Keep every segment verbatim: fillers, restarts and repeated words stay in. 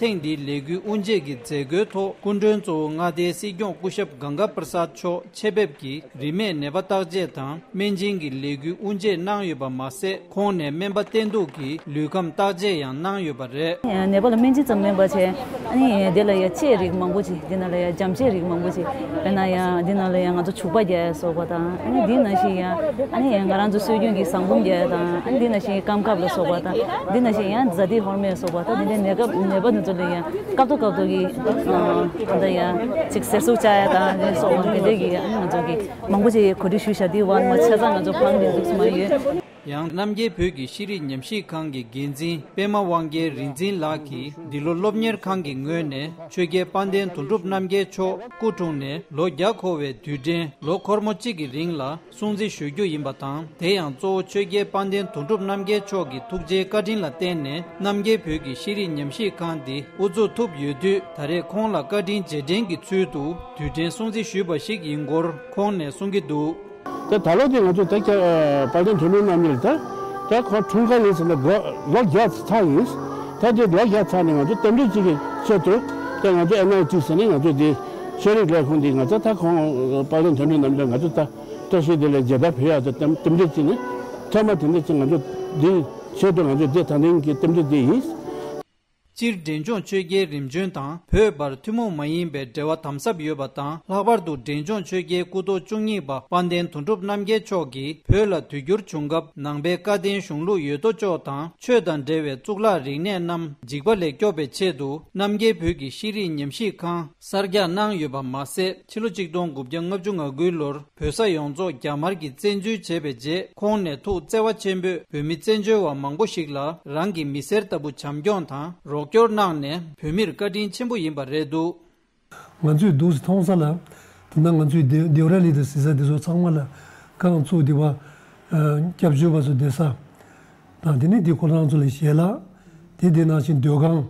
ཐེངས་འདིའི་ལས་འགུལ་དབུ་འབྱེད་ཀྱི་མཛད་སྒོའི་ཐོག་སྐུ་མགྲོན་གཙོ་བོ་མངའ་སྡེའི་སྲིད་སྐྱོང་སྐུ་ཞབས་གངྒཱ་པྲ་སཱད་མཆོག་ཆེད་ཕེབས་ཀྱིས་རིན་མེད་ནད་པ་བརྟག་དཔྱད་དང་སྨན་སྦྱིན་གྱི་ལས་འགུལ་དབུ་འབྱེད་གནང་ཡོད་པ་མ་ཟད། ཁོང་ནས་སྨན་པ་བསྟེན་གཏུགས་ཀྱིས་ལུས་ཁམས་བརྟག་དཔྱད་ཡང་གནང་ཡོད་པ་རེད། ནད་པ་ལ་སྨན་སྦྱིན་ཙམ་མིན་པ་བྱས། ཨ་ནི་དེ་ལ་ཡང་ལྕེའི་རིགས་མང་པོ་ཅིག་འདི་ནང་ལ་ཡང་འཇམ་ལྕེའི་རིགས་མང་པོ་ཅིག་དཔེར་ན་ཡང་འདི་ནང་ལ་ཡང་ང་ཚོ་བྱུག་པ་རྒྱག་ཡ་སོགས་པ་དང་། ཨ་ནི་འདི་ནང་བཞིན་ཡང་ཨ་ནི་ཡང་ང་རང་ཚོ་སྲོལ་རྒྱུན་གྱི་ཟངས་འབུམ་རྒྱག་ཡ་དང་། ཨ་ནི་འདི་ནང་བཞིན་རྐང་ཁབ་ལ་སོགས་པ་དང་། འདི་ནང་བཞིན་ཡང་ཛ་ཏི་ཧོར་མེ་སོགས་པ་དང་། འདི་འདྲའི་ནད་སྐབས་ནད་པ་འདི་ཚོ་ལ་ཡང་སྐབས་ཐོག་སྐབས་ཐོག་གི་ཨ་ད་ཡང་ཅིག་གཟེར་ཟུག་བཅག་ཡ་དང་འདི་སོགས་པ་འདི་འདྲའི་གི་ཨ་ནི་ང་ཚོ་གི་མང་པོ་ཅིག་གོ་སྒྲིག་ཞུས་བཞག་འདི་བར་མ་ཆ་ཚང་ང་ཚོ་ཕང་འདི་འདུག་སྨ་ཡོད། ཡང་རྣམ་རྒྱལ་བོད་ཀྱི་ཤེས་རིག་ཉམས་ཞིབ་ཁང་གི་འགན་འཛིན་པད་མ་དབང་རྒྱལ་རིག་འཛིན་ལགས་ཀྱིས་འདི་ལོ་སློབ་གཉེར་ཁང་གི་ངོས་ནས་ཆོས་རྒྱལ་དཔལ་ལྡན་དོན་གྲུབ་རྣམ་རྒྱལ་མཆོག་སྐུ་འཁྲུངས་ནས་ལོ་བརྒྱ་འཁོར་བའི་དུས་དྲན་ལོ་འཁོར་མོ་གཅིག་གི་རིང་ལ་སྲུང་བརྩི་ཞུ་རྒྱུ་ཡིན་པ་དང་། དེ་ཡང་གཙོ་བོ་ཆོས་རྒྱལ་དཔལ་ལྡན་དོན་གྲུབ་རྣམ་རྒྱལ་མཆོག་གི་ཐུགས་རྗེའི་བཀའ་དྲིན་ལ་བརྟེན་ནས་རྣམ་རྒྱལ་བོད་ཀྱི་ཤེས་རིག་ཉམས་ཞིབ་ཁང་འདི་དབུ་འཛུགས་ཐུབ་ཡོད་དུས། ད་རེས་ཁོང་ལ་བཀའ་དྲིན་རྗེས་དྲན་གྱི་ཚུལ་དུ་དུས་དྲན་སྲུང་བརྩི་ཞུས་པ་ཞིག་ཡིན་སྐོར་ཁོང་ནས་གསུང་གི་འདུག་ད་ད་ལོ་དེ་ང་ཚོ་ད་ཁྱ་དཔལ་ལྡན་དོན་གྲུབ་རྣམ་གཉིས་ད་ད་ཁོང་འཁྲུངས་སྐར་ཡིན་ཟེར་ན་ལོ་ལོ་བརྒྱ་ཚར་ཡིན། ད་དེ་ལོ་བརྒྱ་ཚར་ནས་ང་ཚོ་རྟེན་འབྲེལ་གཅིག་གི་ཆེད་དུ་ད་ང་ཚོ་ཨེན་ཨའི་ཊི་ཟེར་ནས་ང་ཚོ་དེ་ཤེས་རིག་ལས་ཁུངས་དེ་ང་ཚོ་ད་ཁོང་དཔལ་ལྡན་དོན་གྲུབ་རྣམ་གཉིས་ང་ཚོ་ད་བཀྲ་ཤིས་བདེ་ལེགས་མཇལ་དར་ཕུལ་ཡག་ད་རྟེན་འབྲེལ་གཅིག་ནས་ཐོག་མ་དེ་འདྲ་ཅིག་ང་ཚོ་དེ་ཆེད་དུ་ང་ཚོ་དེ་ད་ཐེངས་ཀྱི་རྟེན་འབྲེལ་དེ་ཡིན། སྤྱིར་འབྲས་ལྗོངས་ཆོས་རྒྱལ་རིམ་བྱོན་དང་བོད་བར་ཐུན་མོང་མ་ཡིན་པའི་འབྲེལ་བ་དམ་ཟབ་ཡོད་པ་དང་། ལྷག་པར་དུ་འབྲས་ལྗོངས་ཆོས་རྒྱལ་སྐུ་ཐོག་བཅུ་གཉིས་པ་དཔལ་ལྡན་དོན་གྲུབ་རྣམ་རྒྱལ་མཆོག་གིས་བོད་ལ་དུས་འགྱུར་བྱུང་སྐབས་ནང་པའི་བཀའ་བསྟན་གཞུང་ལུགས་ཡོད་དོ་ཅོག་དང་ཆོས་དང་འབྲེལ་བའི་གཙུག་ལག་རིག་གནས་རྣམས་འཇིག་པ་ལས་སྐྱོབ་པའི་ཆེད་དུ་རྣམ་རྒྱལ་བོད་ཀྱི་ཤེས་རིག་ཉམས་ཞིབ་ཁང་གསར་རྒྱག་གནང་ཡོད་པ་མ་ཟད། ཕྱི་ལོ་ཆིག་སྟོང་དགུ་བརྒྱ་ལྔ་བཅུ་ང་དགུའི་ལོར་བོད་ས་ཡོངས་རྫོགས་རྒྱ་དམར་གྱིས་བཙན་འཛུལ་བྱས་པའི་རྗེས། ཁོང་ནས་ཐུགས་བརྩེ་བ་ཆེན་པོས་བོད་མི་བཙན་བྱོལ་བ་མང་པོ་ཞིག་ལ་རང་གི་མི་སེར་ལྟ་བུ་བྱམས་སྐྱོང་དང་རོགས་སྐྱོར་གནང་ནས་བོད་མིར་བཀའ་དྲིན་ཆེན་པོ་ཡིན་པ་རེད་འདུག་ང་ཚོས་འདུག་སེ་མཐོང་ས་ལ། དེ་ན་ང་ཚོས་དེ་དེའུ་ར་ལི་དང་ཟི་ས་དེ་ཚོ་ཚང་མ་ལ་རྐང་བཙུགས་དེ་བ། སྐྱབས་བཅོལ་བ་ཚོ་བསྡད་ས་དང་། དེ་ནས་དེ་ཁོ་རང་ཚོ་ལ་ཞལ་ལག་དེ་དེ་ནང་བཞིན་སྡོད་ཁང་།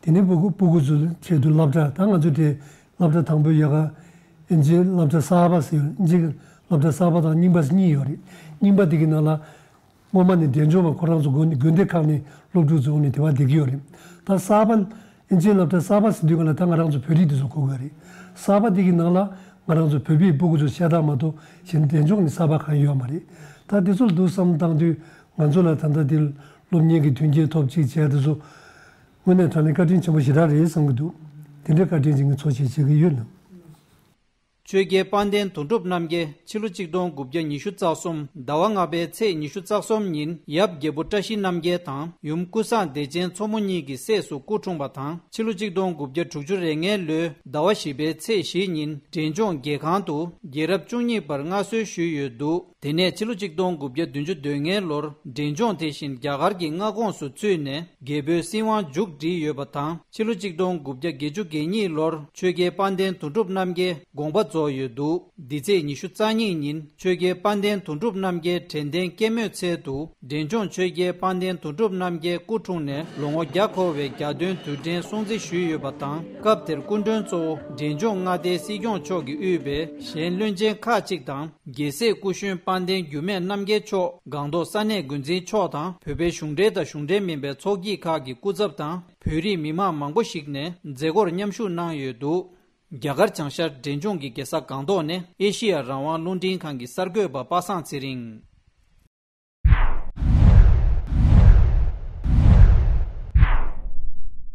དེ་ནས་སྤུ་གུ་སྤུ་གུ་ཚོའི་ཆེད་དུ་སློབ་གྲྭ། ད་ང་ཚོ་དེ་སློབ་གྲྭ་དང་པོའི་ཡ་ག་ཨིན་ཇིའི་སློབ་གྲྭ་གསར་པ་ཟེར། ཨིན་ཇིའི་སློབ་གྲྭ་གསར་པ་དང་རྙིང་པ་ཟེར་གཉིས་ཡོད་རེད། རྙིང་པ་དེ་གི་ནང་ལ་སྔོན་མ་ནས་འབྲས་ལྗོངས་པ་ཁོ་རང་ཚོ་དགོན་དགོན་སྡེ་ཁག་ནས་སློབ་ཕྲུག་ཚོ་འོང་ནས་དེ་བ་བསྡད་ཀྱི་ཡོད་རེད། ད་གསར་པ་ཨིན་ཇིའི་སློབ་གྲྭ་གསར་པ་ཟེར་དུས་ག་ལ་ད་ང་རང་ཚོ་བོད་རིགས་དེ་ཚོ་གོ་དགོས་རེད། གསར་པ་དེ་གི་ནང་ལ་ང་རང་ཚོ་བོད་པའི་སྤུ་གུ་ཚོ་ཤ་སྟག་མ་གཏོགས་གཞན་འབྲས་ལྗོངས་ནས་གསར་པ་གང་ཡོད་མ་རེད། ད་དེ་ཚོ་ལ་འདུག་བསམ་བཏང་དུས་ང་ཚོ་ལ་ད་ལྟ་དེ་སློབ་གཉེར་གྱི་མཐུན་རྐྱེན་ཐོབ་ཅིག་བྱས་དེ་ཚོ། དངོས་གནས་དྲང་གནས་བཀའ་དྲིན་ཆེན་པོ་ཞེ་དྲག་རེད་བསམ་གྱི་འདུག་དེ་འདྲའི་བཀའ་དྲིན་ཅིག་ངས་ཚོར་བྱེད་བྱེད་ཀྱི་ཡོད་ལ། ཆོས་རྒྱལ་དཔལ་ལྡན་དོན་གྲུབ་རྣམ་རྒྱལ་ཕྱི་ལོ་ཆིག་སྟོང་དགུ་བརྒྱ་ཉི་ཤུ་རྩ་གསུམ་ཟླ་བ་ལྔ་པའི་ཚེས་ཉི་ཤུ་རྩ་གསུམ་ཉིན་ཡབ་རྒྱལ་པོ་བཀྲ་ཤིས་རྣམ་རྒྱལ་དང་ཡུམ་ཀུན་བཟང་བདེ་ཆེན་མཚོ་མོ་གཉིས་ཀྱི་སྲས་སུ་སྐུ་འཁྲུངས་པ་དང་། ཕྱི་ལོ་ཆིག་སྟོང་དགུ་བརྒྱ་དྲུག་ཅུ་རེ་ལྔའི་ལོའི་ཟླ་བ་བཞི་པའི་ཚེས་བཞི་ཉིན་འབྲས་ལྗོངས་རྒྱལ་ཁང་དུ་རྒྱལ་རབས་བཅུ་གཉིས་པར་མངའ་གསོལ་ཞུས་ཡོད་འདུག་དེ་ནས་ཕྱི་ལོ་ཆིག་སྟོང་དགུ་བརྒྱ་བདུན་ཅུ་དོན་ལྔའི་ལོར་འབྲས་ལྗོངས་དེ་བཞིན་རྒྱ་གར་གྱི་མངའ་ཁོངས་སུ་ཚུད་ནས་རྒྱལ་པོའི་སྲིད་དབང་མཇུག་བསྒྲིལ་ཡོད་པ་དང་། ཕྱི་ལོ་ཆིག་སྟོང་དགུ་བརྒྱ་བརྒྱད་ཅུ་གྱ་གཉིས་ལོར་ཆོས་རྒྱལ་དཔལ་ལྡན་དོན་གྲུབ་རྣམ་རྒྱལ་དགོངས་པ་རྫོགས་ཡོད་འདུག་འདི་ཚེས་ཉི་ཤུ་རྩ་གཉིས་ཉིན་ཆོས་རྒྱལ་དཔལ་ལྡན་དོན་གྲུབ་རྣམ་རྒྱལ་དྲན་རྟེན་སྐྱེད་མོས་ཚལ་དུ་འབྲས་ལྗོངས་ཆོས་རྒྱལ་དཔལ་ལྡན་དོན་གྲུབ་རྣམ་རྒྱལ་སྐུ་འཁྲུངས་ནས་ལོ་ངོ་བརྒྱ་འཁོར་བའི་གྱ་སྟོན་དུས་དྲན་སྲུང་བརྩི་ཞུས་ཡོད་པ་དང་། སྐབས་དེར་སྐུ་མགྲོན་གཙོ་བོ་འབྲས་ལྗོངས་མངའ་སྡེའི་སྲིད་སྐྱོང་མཆོག་གིས་དབུས་པའི་གཞན་བློན་ཆེན་ཁག་ཅིག་དང་། རྒྱལ་སྲས་སྐུ་གཞོན་དཔལ་ལྡན་འགྱུར་མེད་རྣམ་རྒྱལ་མཆོག་སྒང་ཏོག་ས་གནས་འགོ་འཛིན་མཆོག་དང་། བོད་པའི་གཞུང་འབྲེལ་དང་གཞུང་འབྲེལ་མིན་པའི་ཚོགས་སྐྱིད་ཁག་གི་སྐུ་ཚབ་དང་། བོད་རིགས་མི་མང་མང་པོ་ཞིག་ནས་མཛད་སྒོར་མཉམ་ཞུགས་གནང་ཡོད་འདུག་རྒྱ་གར་བྱང་ཤར་འབྲས་ལྗོངས་ཀྱི་རྒྱལ་ས་སྒང་ཏོག་ནས་ཨེ་ཤི་ཡ་རང་དབང་རླུང་འཕྲིན་ཁང་གི་གསར་འགོད་པ་པ་སངས་ཚེ་རིང་།